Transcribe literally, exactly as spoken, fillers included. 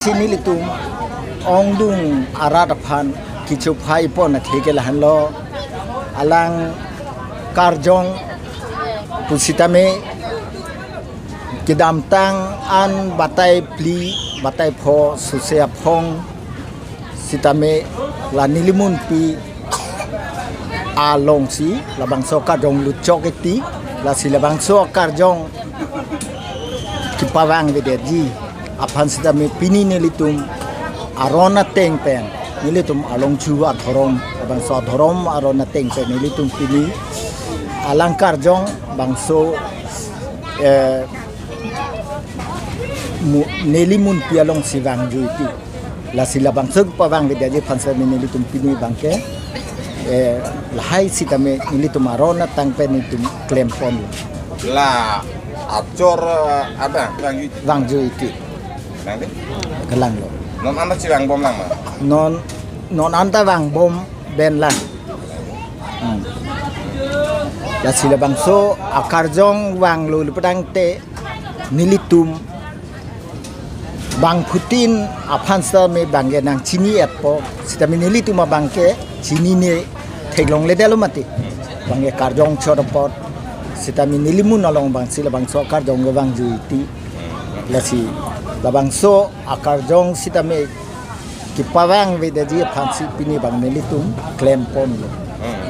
Si nelitum ongdung arat aphan kechophai pon atheke lahenlo, alang karjong pusitame kedamtang an batai phli, batai pho suse aphong sitame la nelimunpi alongsi labangso karjong lutchok eti, lasi labangso karjong kepavang vedeji aphan sitame pini nelitum aron ateng pen, nelitum alongju adhorom, labangso adhorom aron ateng pen nelitum pini alang karjong bangso, eh, mu-, nelimunpi alongsi vangju eti. Lasi labangso pavang vedeji aphan sitame nelitum pini abangke, eh, lahai sitame nelitum aron ateng pen nelitum klem ponlo. La achor, eh, ada vangju eti. Vangju eti. Nang di? Kelanglo. Non anta si vangbom lang ma? Non, non anta vangbom pen lang. Hmm. Lasi labangso akarjong vanglo le pudangte nelitum bangphutin aphan sitame abangke nangchini-etpo, sitame nelitum abangke chinine theklongledetlo mati. Abangke karjong chot apot sitame nelimun along abangsi labangso akarjong kevangju eti. Lasi labangso akarjong sitame kepavang vedeji aphansi pini abang nelitum klem ponlo. Hmm.